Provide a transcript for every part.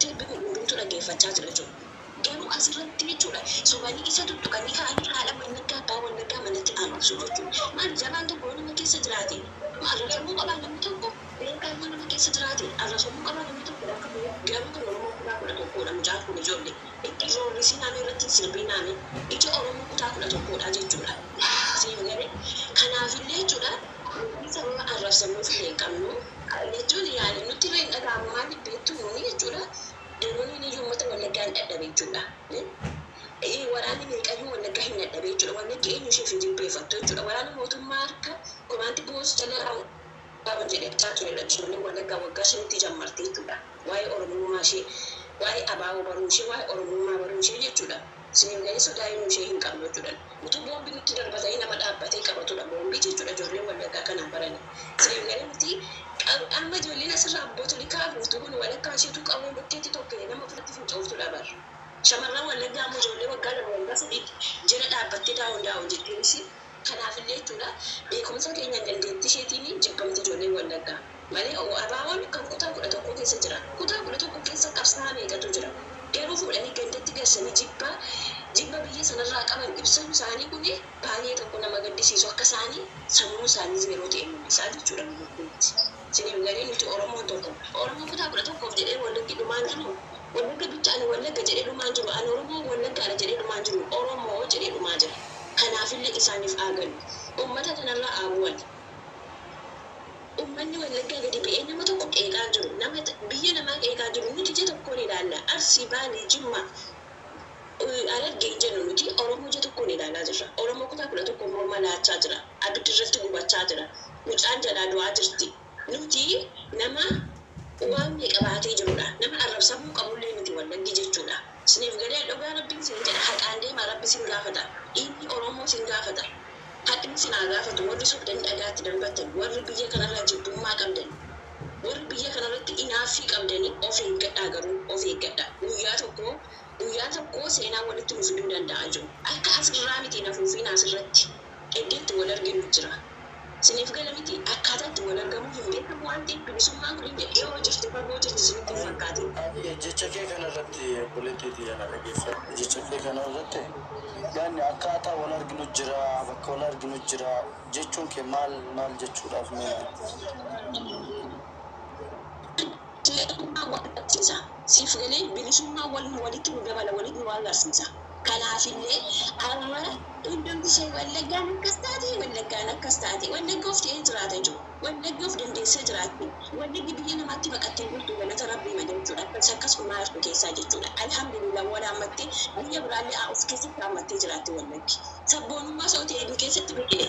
Teebbi kun hundumtuu dhaggeeffachaa jira jechuudha. Garuu asirratti jechuudha sobanii isa tuttuqanii ka'anii haadha Wallaggaa abbaa Wallaggaa manatti arrabsu jechuudha. Maal jabaan tokko yoo nama keessa jiraate arrabsamuu qabaa namni tokko, beekaan yoo nama keessa jiraate arrabsamuu qabaa namni tokko. Garuu kan Oromoo kutaa 11dha mucaan kun, ijoollee itti roorrisinaa, irratti hin sirbinaame, ija Oromoo kutaa 11dha jechuudha. Siif galee? Kanaafillee jechuudha nuti sababa arrabsamuuf illee hin qabnu jechuun yaani nutti irra hin dhaga'amu. Maaliif beektu? Nuuni jechuudha yeroon iyyuu uummata Wallaggaa hin dadhabe jechuudha. Waraanni meeqayyuu Wallaggaa hin dadhabe jechuudha. Wallaggi eenyu isheef hin jilbeeffattu jechuudha. Waraanni mootummaa harka command post jala qabu jedhechaa turedha. Ijoolleen Wallaggaa waggaa 5tti jammarte jechuudha. Waa'ee Oromummaa ishee, waa'ee abaaboo baruu ishee, waa'ee Oromummaa baruu ishee jechuudha. Isiniif galee? Sodaa eenyu ishee hin qabnu jechuudha. Utuu boombii nutti darbatanii nama dhaabbatee qabatudha boombii jechuudha ijoolleen Wallaggaa kanaan barani. Isiniif galee miti? Amma ijoolleen asirraa abbootii afuuftu kun walakkaa isheetu qawwee bukkeetti tokko nama ofirratti fincooftudha bar. Shamarran Wallaggaa ammoo ijoollee waggaa 2, waggaa 3tti jala dhaabbattee down down jettiinis. Kanaafillee jechuudha beekumsa keenyaan, dandeettii isheetiin jibbamti ijoolleen Wallaggaa. Malee abaaboon kan kutaa 11 keessa jira. Kutaa 11 keessa qabsaa'aa meeqatu jira. Garuu fuudhanii gandatti galchanii jibba jibba biyya sanarraa qaban ibsan isaanii kun baay'ee tokko nama gaddisiisu, akka isaanii sammuu isaanii zero ta'e mul'isaa jechuudha biyyattiitti. Isiniif galee? Nuti Oromoon tokko. Oromoo kutaa 11f jedhee Wallaggi dhumaan jiru. Wallagga bicha ani Wallagga jedhee dhumaan jiru. Ani Oromoo Wallaggaadha jedhee dhumaan jiru. Oromoo jedhee dhumaa jira. Kanaafillee isaaniif haa galu. Uummata kanarraa haa bu'an. Uummanni Wallaggaa gadi ba'ee nama tokko qeeqaa jiru. Nama biyya namaa qeeqaa jiru. Nuti ija tokkoon ilaalla. Arsii, Baalee, Jimma, Harargee hin jennu nuti. Oromoo ija tokkoon ilaalaa jirra. Oromoo kutaa 11 morma laachaa jira. Abiddi irratti gubachaa jira. Mucaan jalaa du'aa jirti. Nuti nama waan meeqa baatee jirudha. Nama arrabsamuu qabullee miti Wallaggi jechuudha. Isiniif galee? Dhugaa Rabbiin isin jedha, haqaan deemaa, Rabbi isin gaafata. Dhiigni Oromoo isin gaafata. Haqni isin haa gaafatu. Warri sobdan dhagaatti darbattan, warri biyya kanarraa jibbummaa qabdan, warri biyya kanarratti inaaffii qabdanii, of eeggadhaa garuu, of eeggadhaa. Guyyaa tokko, guyyaa tokko seenaa walitti nu fiduu danda'a jiru. Akka asirraa miti, nafuufiin asirratti iddoo itti wal arginu jira. Isiniif gala miti? Akkaataa itti wal argamuu hin beekamu waan ta'eef bilisummaan kun hin dhiyoo jirti, fagoo jirti isinitti hin fakkaatin. Jecha kee kanarratti, obboleettiitii yana dhageeffadhu. Jecha kee kanarratti yaanni akkaataa wal arginu jira, bakka wal arginu jira jechuun kee maal maal jechuudhaaf mee? Bilisummaa wal agarsiisa. Siif galee? Bilisummaa wal walitti nu dabala, walitti nu agarsiisa. Kanaafillee har'a hundumti ishee Wallaggaan akkas taate, Wallaggaan akkas taate, Wallagga of ta'ee jiraata jechuudha. Wallagga of dandeessee jiraatti. Wallaggi biyya namaatti baqattee jirtu, galata Rabbii malee jechuudha. Akkas akkasumaa jirtu keessaa jechuudha. Alhamdulillah, wal haammattee biyya biraallee of keessatti haammattee jiraatti Wallaggi. Sabboonummaa soo ta'e nu keessatti biqile.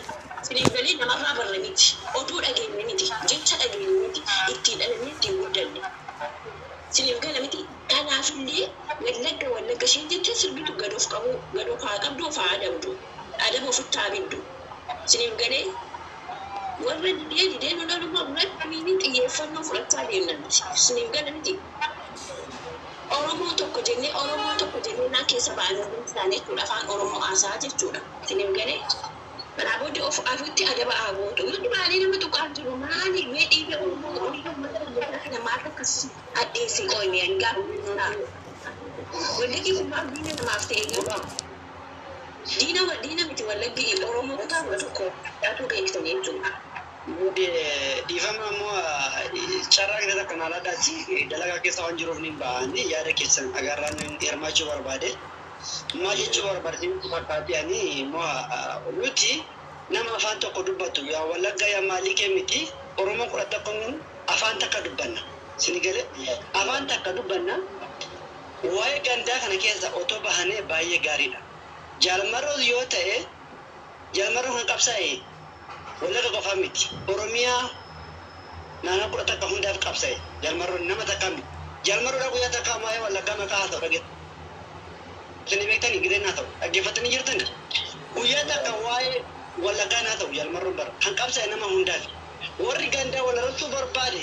Siniif galee? Namarraa barre miti. Oduu dhageenye miti. Jecha dhageenye miti. Ittiin dhalannee ittiin guddanne. Siniif gala miti? Kanaafillee Wallagga Wallagga isheen jettee sirbitu gad of qabuu, gad of haa qabdu, of haa adabdu. Adaba ofitti haa biddu. Siniif galee? Warra didee didee lola irratti xiyyeeffannoo fudhachaa deemna nuti. Siniif gala miti? Oromoo tokko jennee, Oromoo tokko jennee naa keessa ba'anii isaanii jechuudha. Afaan Oromoo haasaa jechuudha. Siniif galee? Kanaa booddee of afutti adaba haa gootu. Nuti maalii nama tuqaa jiru? Maali? Mee dhiiga Oromoo, dhiiga uummata biyyaa kana maal akkas hadheesse qoyne gaafa. Wallaggi kun maal diina namaaf ta'e garuu? Diina diina miti Wallaggi, Oromoo kutaa 11 dhaatu beektan jechuudha. Dhiifama ammoo carraa keessa kan alaadhaatti dalagaa keessa waan jiruuf ni ba'anii yaada keessan agarraan hirmaachuu barbaade. Maal jechuu barbaade fakkaate? Ani immoo nuti nama afaan tokko dubbatu, yaa Wallagga yaa maalii kee miti, Oromoo 11 afaan takka dubbanna. Sini galee? Afaan takka dubbanna. Waa'ee gandaa kana keessa otoo bahanee baay'ee gaariidha. Jaalmarroos yoo ta'e, Jaalmarroo kan qabsaa'e Wallagga qofaa miti. Oromiyaa naannoo 11 hundaaf qabsaa'e. Jaalmarroon nama takka miti. Jaalmarroodhaa guyyaa takka waa'ee Wallaggaa maqaa haa ta'u dhaggeeffatanii beektanii gideen haa ta'u dhaggeeffatanii jirtani. Guyyaa takka waa'ee Wallaggaa naa ta'u Jaalmarroon bara kan qabsaa'e nama hundaaf. Warri gandaa wal arrabsuu barbaade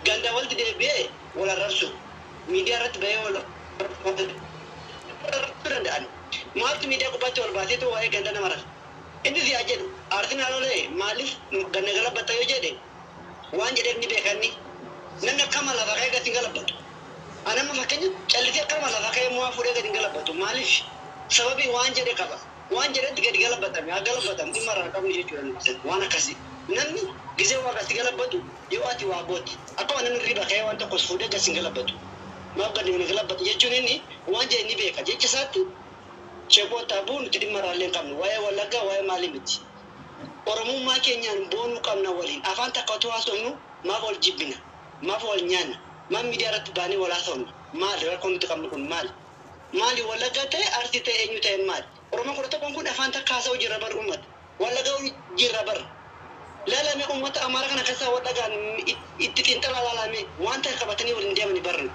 gandaa walitti deebi'ee wal arrabsu. Miidiyaa irratti bahee wal arrabsuu danda'an. Maaltu miidiyaa gubbaatti wal baaseetu waa'ee ganda nama rasa? Inni siyaa jedhu aartiin haalolee maaliif ganna galabatta yoo jedhe waan jedheef ni beekanni. Namni akkama lafa ka'ee gadi hin galabbatu. Ani amma fakkeenya callisee akkanuma lafa ka'ee mo'aa fuudhee gadi hin galabbatu. Maaliif? Sababii waan jedhe qaba. Waan jedhetti gadi galabbatame haa galabbatamu dhimma irraa qabnu jechuudha waan akkasii. Namni gisee waa gadi galabbatu yoo ati waa goote akkuma namni riba ka'ee waan tokkos fuudhee gadi hin galabbatu. Maaf gadi hin galabbatu jechuun inni waan jedhe ni beeka jecha isaatti sheekoo taabuu nuti dhimma irraa illee hin qabnu waa'ee Wallaggaa waa'ee maalii miti. Oromummaa keenyaan boonuu qabna waliin afaan takka otoo haasofnu maaf wal jibbina maaf wal nyaanna maaf miidiyaa irratti baanee wal haasofna maali rakkoon nuti qabnu kun maali? Maali Wallaggaa ta'e Arsii ta'e eenyu ta'e maali? Oromoon 11 kun afaan takka haasa'u jirra bar uummata. Wallaggaa jirra bar. Laalame uummata Amaaraa kana keessaa Wallaggaan itti xiinxalaa laalame waan ta'e qabatanii waliin deemani barna.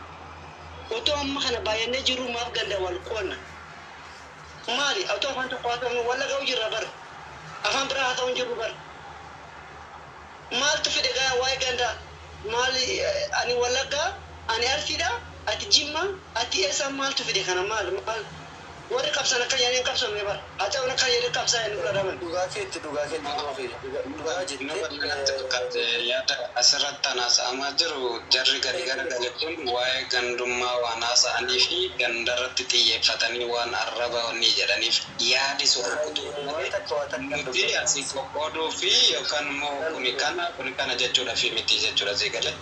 Otoo amma kana baay'annee jirru maaf ganda wal qoonna? Maali otoo afaan tokko haasa'u Wallaggaa jirra bar. Afaan biraa haasa'u hin jirru bar. Maaltu fide gaa waa'ee gandaa? Maali ani Wallaggaa ani Arsiidha ati Jimma ati eessa maaltu fide kana maal maal warri qabsan akka jedhanii hin qabsamne bar. Haaca'uun akka jedhee qabsaa hin fudhataman. Dhugaa keetti dhugaa keetti dhugaa jettee Yaada asirratti an haasa'amaa jiru jarri gadi garagale kun waa'ee gandummaa waan haasa'anii fi gandarratti xiyyeeffatanii waan arraba ni jedhaniif yaadi soorkutu waan takka waa takka nuti asii qoqqooduu fi yookaan immoo kuni kana kuni kana jechuudha fi miti jechuudha asii galee.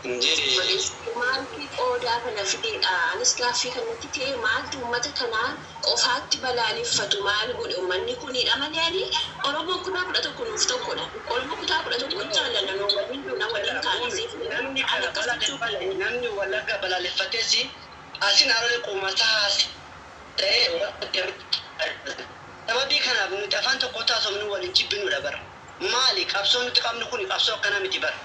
Injii Maaltu qoodaa kana fideedha? Anis gaaffii kanatti ta'e maaltu uummata kanaa qofaatti balaaleffatu maal godhe uummanni kunidha malee ani Oromoon kutaa 11 nuuf tokkodha. Oromoo kutaa 11 jaallanna nu waliin duuna waliin kaanisiif Namni ani kana akkas jechuu balaaleffate namni Wallaggaa balaaleffates asin harolee quumasaa ta'ee sababii kanaaf nuti afaan tokko taasofnu waliin jibbinudha bara. Maali qabsoo nuti qabnu kun qabsoo akkanaa miti bara.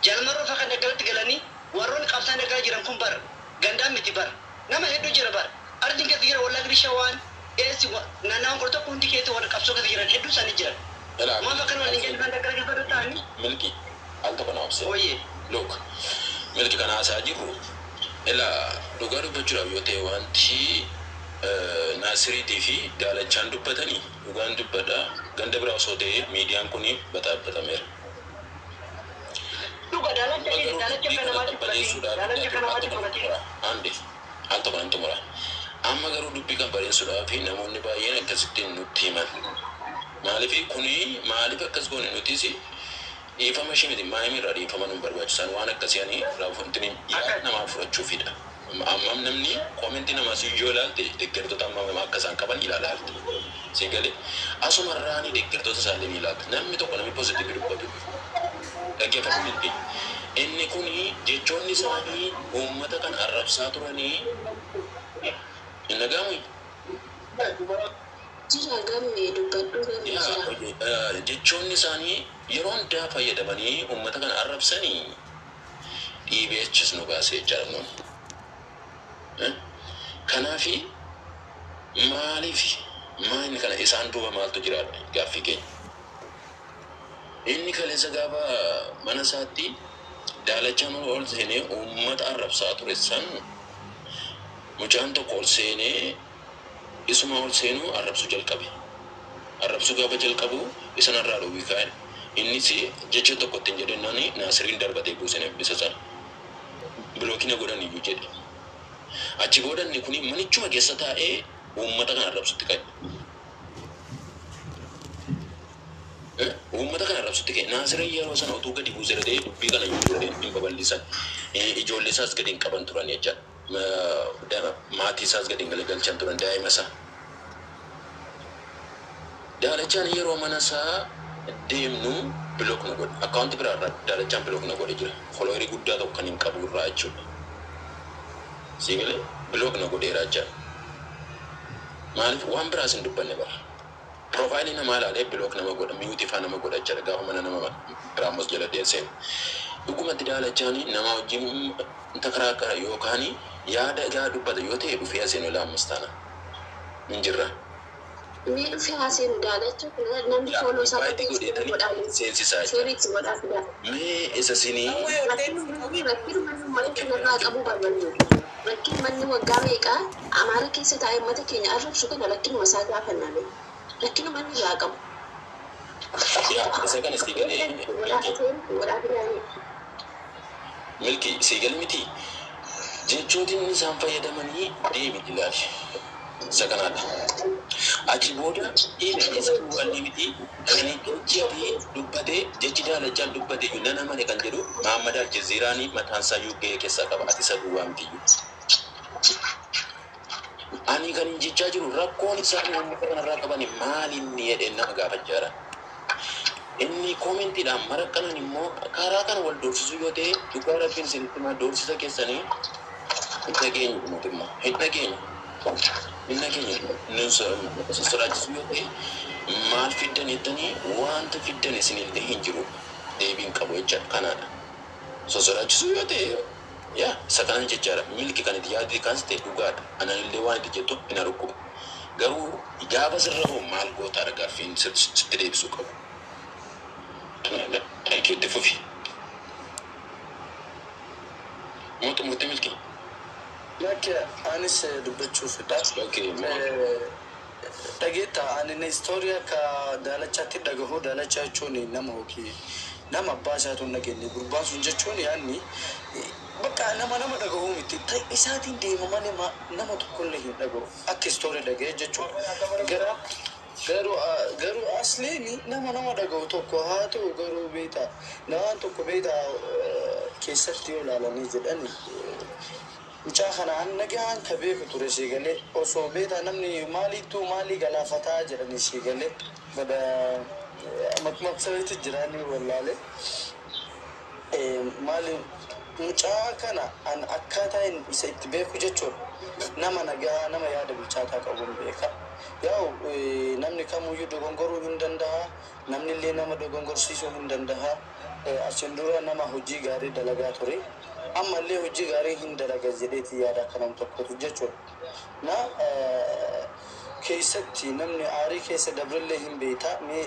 Jalmarroo fa kan daggalatti galanii warroonni qabsaan daggala jiran kun bara gandaan miti bara. Nama hedduu jira bara. Ardiin keessa jira Wallaggi Shawaan eessi naannawaan 11 hundi keessa warra qabsoo keessa jiran hedduu isaanii jiran. Maaf akkana waliin jedhu kan daggala keessa ta'anii? Milki al tokko na obse. Ooyee. Look, milki kana haasaa jirru ilaa dhugaa dubbachuudhaaf yoo ta'e wanti Naasiriitii fi Daalachaan dubbatanii dhugaan dubbadha ganda biraa osoo ta'e miidiyaan kun baxaabbatameera. Dhuga daalacha daalacha Garuu kana dubbii kana namaatti fudhatee qabbaneessuudhaaf daalacha kana al namaatti tokko nan fudhatee. xumura. Ande al tokko nan xumura. Amma garuu dubbii kan bareessuudhaaf namoonni baay'een akkasittiin nutti himan. Maaliif kuni maaliif akkas goone nutis dhiifama ishee miti maayimii irraa dhiifama nu barbaachisan waan akkasii ani raafuntini yaada namaa fudhachuufidha. Ammam namni koomentii namaas yoo ilaalte deeggartoota ammam akka isaan qaban ilaalaa jirti. Si galee asumarraanii deeggartoota isaallee ni ilaalta. Namni tokko namni poozitiivii dubbatu dhaggeeffatu miti. Inni kuni jechoonni isaanii uummata kan arrabsaa turanii hin dhaga'amu. Jira gammee dubbadhu gammee jira. Jechoonni isaanii yeroo hundaa fayyadamanii uummata kana arrabsanii dhiibee achis nu baasee jechaadha nuun. Kanaafi maaliif maali kana isaan duuba maaltu jira gaaffii keenya. Inni kaleessa gaafa mana isaatti daalachaan ol seenee uummata arrabsaa ture san mucaan tokko ol seenee isuma ol seenuu arrabsuu jalqabe. Arrabsuu gaafa jalqabu isanarraa dhowwii kaa'e. Innis jecha tokko ittiin jedhennaan Naasiriin darbatee buuseen eebbisa sana. Bilookina godhan iyyuu jedhe. Achi booda inni kun manichuma keessa taa'ee uummata kana arrabsutti ka'e. Uummata kana arrabsutti ka'e. Naasiriin yeroo sana utuu gadi buuseera ta'ee dubbii kana iyyuu hin babal'isan. Ijoollee isaas gadi hin qaban turan jechaadha. Maatii isaas gadi hin galagalchan turan daa'ima isaa. Daalachaan yeroo mana isaa deemnu bilook na godhe. Akkaawunti biraa irraa daalachaan bilook na godhe jira. Foloowerii guddaa tokko kan hin qabu irraa jechuudha. Siigalee bilook na godheera jechaadha. Maaliif waan biraas hin dubbanne bara. Piroofaayilii namaa ilaalee bilook nama godha, miyuutii faa nama godha jechaadha gaafa mana nama biraamos jala deesseen. Dhugumatti daalachaan nama wajjin takaraakara yookaan yaada gaa dubbata yoo ta'e dhufee aseen olaa taana. Hin jirra. Mee dhufee haaseen daalacha kana namni fooloo isaa Invaayitii godhee godheetanii seensisaa jechaadha. seeritti godhaa fidaa. Mee isa sinii Rakkin manni uummata kanarraa qabu barbaadu. Rakkin manni waggaa meeqaa Amaara keessa taa'ee uummata keenya arrabsu kana rakkinuma isaa gaafanname. Rakkinuma inni irraa qabu. Yaa isa kana sii galee Godhaa seeritti godhaa fidaa. Milki sii galee miti. Jechootiin isaan fayyadamanii deemi ilaali. Isa kanaadha. Achi booda dhiira isa duwwaallee miti kan jechi adii dubbatee jechi daalachaan dubbate iyyuu nan amane kan jedhu Mahammad Aljazeeraanii mataan isaa iyyuu gahee keessaa qaba. Ati isa duwwaa miti iyyuu. Ani kan hin jechaa jiru rakkoon isaan uummata kanarraa qaban maal inni jedhee nama gaafachaa jira. Inni koomentiidhaan maraqqanan immoo karaa kana wal doorsisuu yoo ta'e dhugaa rabbiin isinitti himaa doorsisa keessanii hin dhageenyu mootummaa hin dhageenyu. Hin dhageenyu nun sodaachisuu yoo ta'e maal fiddan jettanii wanta fiddan isinillee hin jiru deebiin qabu jechaadha kanaadha. Sosodaachisuu yoo ta'e yaa isa kanan jechaadha milki kan itti yaadde kaas ta'e dhugaadha ananillee waan itti jettu hin argu. Garuu gaafa sirra hoo maal gootaadha gaaffiin sitti deebisuu qabu. Thank you itti fufi. Moo xumurte milki? Lakki anis dubbachuu fedha. Okay. Dhageetta ani istoorii akka daalachaatti dhagahu daalacha jechuun nama yookiin nama abbaa isaatu hin dhageenye gurbaan sun jechuun yaanni bakka nama nama dhagahu miti ta'e isaatiin deema malee nama tokkollee hin dhagahu akka istoorii dhaga'e jechuudha. Garuu garuu asliin nama nama dhagahu tokko haa ta'u garuu beektaa namaan tokko beektaa keessatti yoo ilaalanii jedhani mucaa kana an nagaan ka beeku ture si galee osoo beektaa namni maaliitu maalii galaafataa jedhanii si galee bada maqmaqsabeetti jiraanii wallaale maali mucaa kana an akkaataa isa itti beeku jechuudha nama nagaa nama yaada bilchaataa qabuun beeka. Yaa'u namni kamuyyuu dogongoruu hin danda'a namni illee nama dogongorsiisuu hin danda'a asin dura nama hojii gaarii dalagaa ture ammallee hojii gaarii hin dalaga jedheeti yaada akka nam tokkotu jechuudha. Na keessatti namni aarii keessa dabrellee hin beekta mee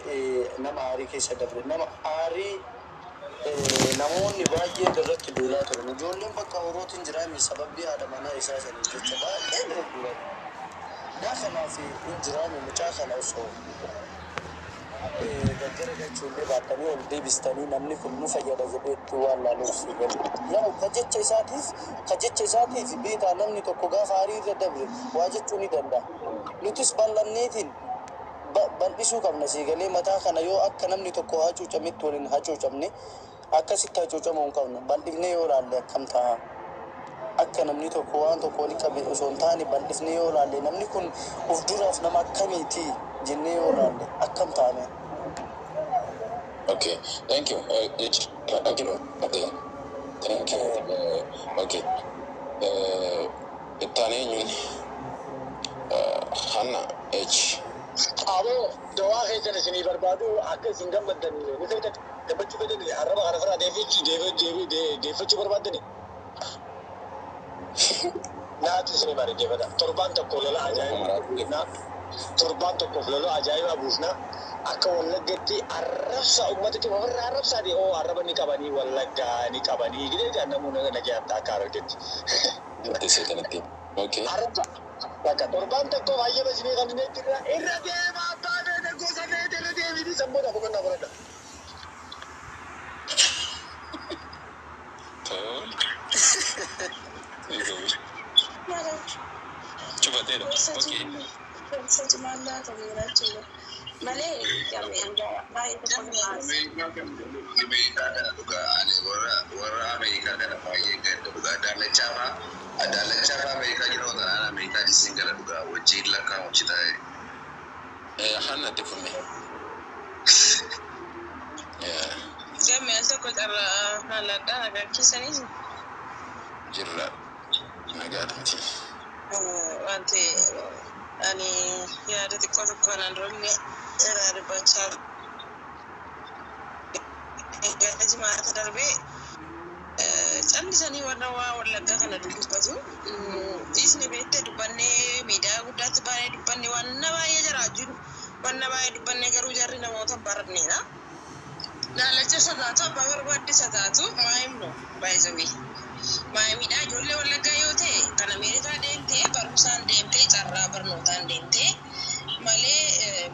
nama aarii keessa dabre nama aarii namoonni baay'een irratti duulaa turan ijoolleen bakka horootiin jiraame sababii haadha manaa isaa saniif jecha baay'een irratti duulaa turan. Na kanaaf hin jiraame mucaa kana osoo gaggara galchuullee baattanii ol deebistanii namni kun nu fayyada jedheetti waan laaluuf si galu. Yaa'u ka jecha isaatiif ka jecha isaatiif beekaa namni tokko gaafa aarii irra dabre waa jechuu ni danda'a. Nutis bal'anneetiin bal'isuu qabna si galee mataa kana yoo akka namni tokko hacuucametti waliin hacuucamne akkasitti hacuucamuu hin qabnu bal'ifnee yoo laalle akkam ta'a. Akka namni tokko waan tokko walitti qabe osoo hin taane bal'ifnee yoo laalle namni kun of duraaf nama akkamiiti jennee yoo laalle akkam taane. Okay, thank you. Thank you. Okay, thank you. Okay. Itti eenyuun Hanna H. Aboo dawaa keessan isinii barbaadu akka isin gammaddan ni feetan gammachuu feetan arraba kana irraa deeffachuu barbaaddani. Naatu isinii bareedeeffata. Torbaan tokko lola ajaa'ibaa buufna. Torbaan tokkoof lola ajaa'ibaa buufna. Akka Wallaggatti arrabsa uummata keenya ofirraa arrabsaati. Oo arraba ni qabanii Wallaggaa ni qabanii gidee jaan namoonni nagayaan akka argetti. Itti seetanitti. Okay. Arrabsa. Bakka torbaan tokko hayyama isinii kan inni irra irra deema abbaa feete gosa feete irra deemiti sammuudha boqonnaa fudhadha. Tole. Cufateera. Okay. Malee baay'ee tokko Ameerikaa kana dhugaa ani warra Ameerikaa kana baay'ee gadda dhugaa daallachaa fa'aa daallachaa fa'aa Ameerikaa jiru kanaan Ameerikaa dhiisiin gara dhugaa wajjin lakkaa'u taa'e. Hanna itti fume. Gamme al tokko carraa maaladhaa nagaa keessaniis Jirra. Nagaadha miti. Wanti ani yaada xiqqoo tokko kanaan durallee irraa dubbachaa gara jimaata darbee callisanii warra waa Wallaggaa kana dubbatu. Dhiisni beektee dubbannee miidiyaa guddaatti baanee dubbanne wanna baay'ee jaraa jiru. Wanna baay'ee dubbannee garuu jarri namoota hin barannedha. Daalacha isa taatu abbaa barbaadde isa taatu maa himnu baay'isawii. Maayimiidhaa ijoollee Wallaggaa yoo ta'e kan Ameerikaa deemtee barumsaan deemtee carraa barnootaan deemtee malee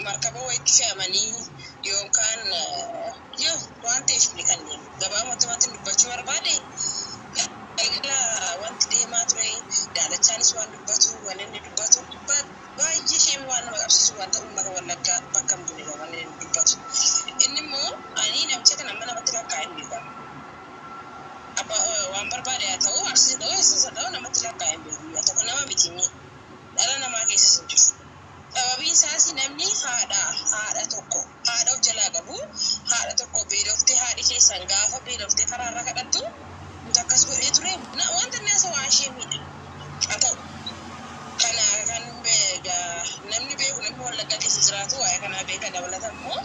markaba wayitti fe'amanii yookaan yoo waan ta'eef ni kan deemu. Gabaabumatti wanti dubbachuu barbaade Galgala wanti deemaa ture, Daalachaanis waan dubbatu, waan inni dubbatu baay'ee isheen waan nama qabsiisu, wanta uummata Wallaggaa bakka hin buune waan inni dubbatu. Inni immoo ani namicha kana amma namatti lakkaa'e hin beekamu. Waan barbaade haa ta'u, Arsii ta'u, eessas haa ta'u, namatti lakkaa'e hin beeku. Guyyaa tokko nama miti inni, dhala namaa keessas hin jiru. Sababiin isaas namni haadha tokko haadha of jalaa qabu, haadha tokko beeloftee, haadhi keessan gaafa beeloftee karaarra kadhattu nuti akkas godhee ture, wanta inni haasa'u waan ishee miidha. Haa ta'u, kana kan namni beeku, namni Wallaggaa keessa jiraatu waa'ee kanaa beeka. Dabalata immoo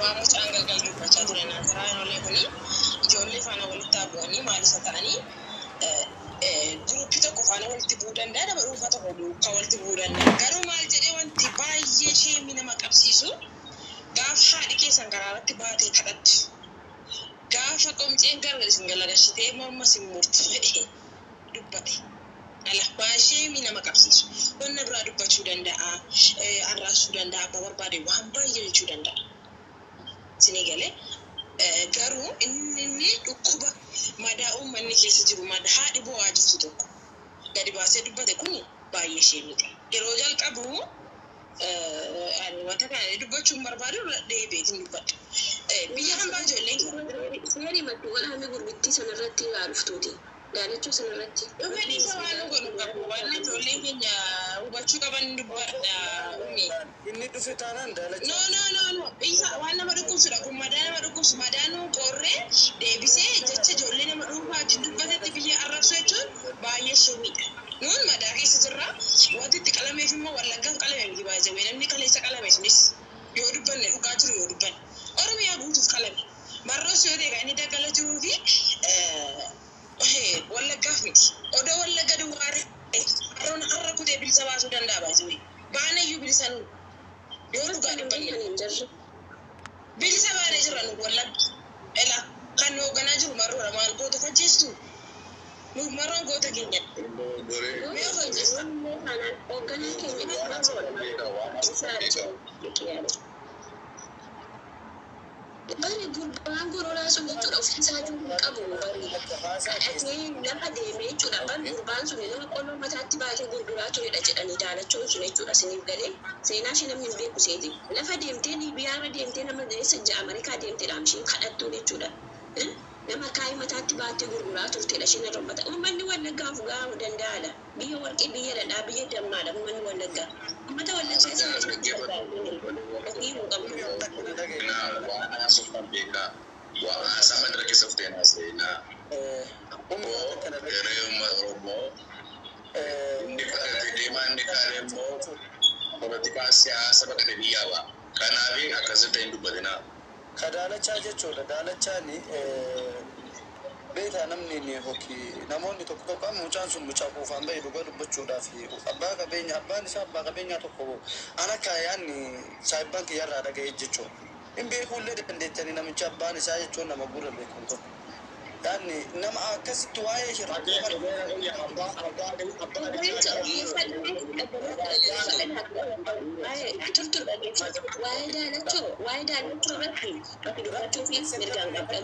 waan mucaan galgal dubbachaa ture naan karaa ijoollee kuni ijoollee faana walitti bu'anii maal isa ta'anii, guruppii tokko faana walitti bu'uu danda'a, nama dhuunfaa tokko duukaa walitti bu'uu danda'a. Garuu maal jedhee, wanti baay'ee ishee nama qabsiisu, gaafa haadhi keessan karaa irratti baatee kadhattu, gaafa qomceen gargar isin galagalchitee morma isin murtu jedhee dubbate. Ala waan ishee nama qabsiisu. Wanna biraa dubbachuu danda'a, arraasuu danda'a, abbaa barbaade waan baay'ee jechuu danda'a. Isinii galee, garuu inni dhukkuba madaa uummanni keessa jiru, madaa haadhi bo'aa jirtu tokko gadi baasee dubbate kun baay'ee ishee miidha. Yeroo jalqabu ani wanta kana dubbachuun barbaadu deebi'eetiin dubbadha. Biyya hambaa ijoolleen Seeri maddu walaame gurbittii sanarratti haa dhuftuuti. Daalachoo sanarratti. Dhufe dhiisa, waan nu godhu qabu, waan ijoolleen keenya hubachuu qaban dubbadha umi. Inni dhufe taanaan Daalacha. No, no, no, no. Isa waan nama dhukkubsudha. Kun madaa nama dhukkubsu. Madaa nuu qorree deebisee jecha ijoollee nama dhuunfaa wajjin dubbatetti biyya arrabsu jechuun baay'ee sumiidha. Nuun madaa keessa jirra. Wanti itti qalameef immoo Wallaggaaf qalame miti baay'ee. Namni kaleessa qalame sunis yoo dubbanne, dhugaa jiru yoo dubbanne, Oromiyaa guutuuf qalame. Marroos yoo ta'e kan inni daggala jiruu fi Wallaggaaf miti. Odoo Wallagga duwwaa ta'e harroon har'a kutee bilisa baasuu danda'a baay'ee. Baanayyuu bilisa nuun. Yoo dhugaa dubbanne. Kan hin jirre. Bilisa baanee jirra nu Wallagga. Ela kan nu hoogganaa jiru Marroodha. Maal goota hojjeessu? Nu Marroon goota keenya. Mee of hojjeessa? Hoogganaan keenya Isa bari gurbaan gororaa sun jechuudha, ofii isaatii hin qabu bari. Kadhatee lafa deemee jechuudha. Bari gurbaan sun nama qoloo mataatti baatee gurguraa turedha jedhanii, Daalachoon sun jechuudha, isiniif galee seenaa ishee namni hin beeku seeti. Lafa deemtee Liibiyaarra deemtee, nama eessa ja'a Ameerikaa deemteedha isheen kadhattuun jechuudha. Nama kaayii mataatti baattee gurguraa turtedha isheen irra ummata. Uummanni Wallaggaa of gahaa danda'aadha. Biyya warqee, biyya dhadhaa, biyya dammaadha uummanni Wallaggaa. Uummata Wallaggaa isa ofii hin qabdu. Waan haasoftan beekaa. Waan haasaa mandara keessa futeen haasa'inaa. Garee uummata Oromoo inni fudhatee deemaa, inni kaan immoo poolitikaa siyaasa baqate biyyaa ba'a. Kanaaf akkasitti hin dubbatinaa. Ka Daalachaa jechuudha. Daalachaan beekaa namni ni hoki namoonni tokko tokko amma mucaan sun mucaa quufaan bahe, dhugaa dubbachuudhaaf abbaa qabeenya, abbaan isaa abbaa qabeenyaa tokko an akka yaanni saahibbaan kiyyarraa dhaga'e jechuudha. Hin beekuullee dandeettanii namicha abbaan isaa jechuun nama gurra beekamu tokko. Yaanni nama akkasitti waa'ee rakkoo kana Waa'ee Daalachoo irratti ati dubbachuuf mirgaan qabda.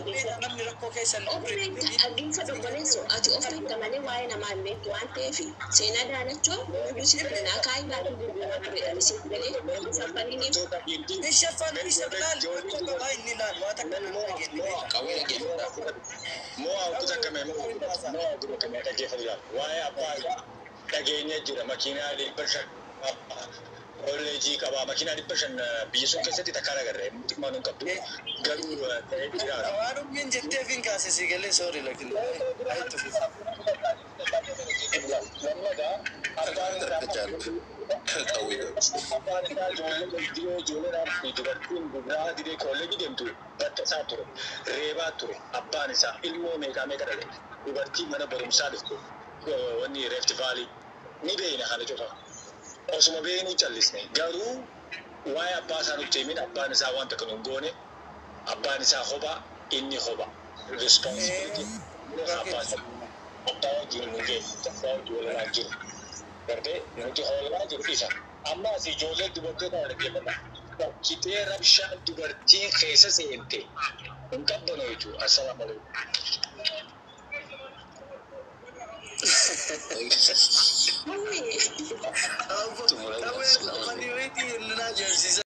Namni rakkoo keessa Of beekta, dhaggeeffadhu obboleessoo, ati of beekta malee waa'ee namaa hin beektu waan ta'eef, seenaa Daalachoo nuyi si kennaa kaayii baatee gurguraa turedha misiif galee saffaniiniif. Hin shaffan isa laal, rakkoo qabaa inni laal, waa takka nama dhageenye beekaa. Qawwee dhaggeeffadhaa. Moo hawwatu takka mee, moo hawwatu takka mee dhaggeeffatu laal. Waa'ee abbaa isaa dhageenya jira, makiinaa 500 kolleejii qaba, makiinaa 500 biyya sun keessatti takkaan agarre, mootummaan hin qabdu garuu ta'ee jira. Waan ummiin jetteef hin kaase si galee, sorry, lakin ayitu fufa. Lammataa abbaan isaa Qawwee abbaan isaa ijoollee diree ijoolleedhaa fi dubartiin biraa diree kolleejii deemtu bakka isaa ture, reebaa ture. Abbaan isaa ilmoo meeqaa meeqa dhale, dubartii mana barumsaa dhuftu wanni Rift Valley ni beeyna. Kana cufa osuma beeknuu callisne. Garuu waa'ee abbaa isaa nutti himin. Abbaan isaa waan takka nu hin goone. Abbaan isaa hoba, inni hoba responsibility abbaa isaa, abbaa wajjin nu geenye, abbaa wajjin walirraa jiru gartee nuti hoolaa jiru isa. Amma as ijoollee dubartoota dhaggeeffata bakkitee rabshaan dubartiin keessa seente hin qabbanoo jechuudha. Assalaamu alaikum. Abbo, qawwee qofanii wayitii inni na ajaa'ibsiisa.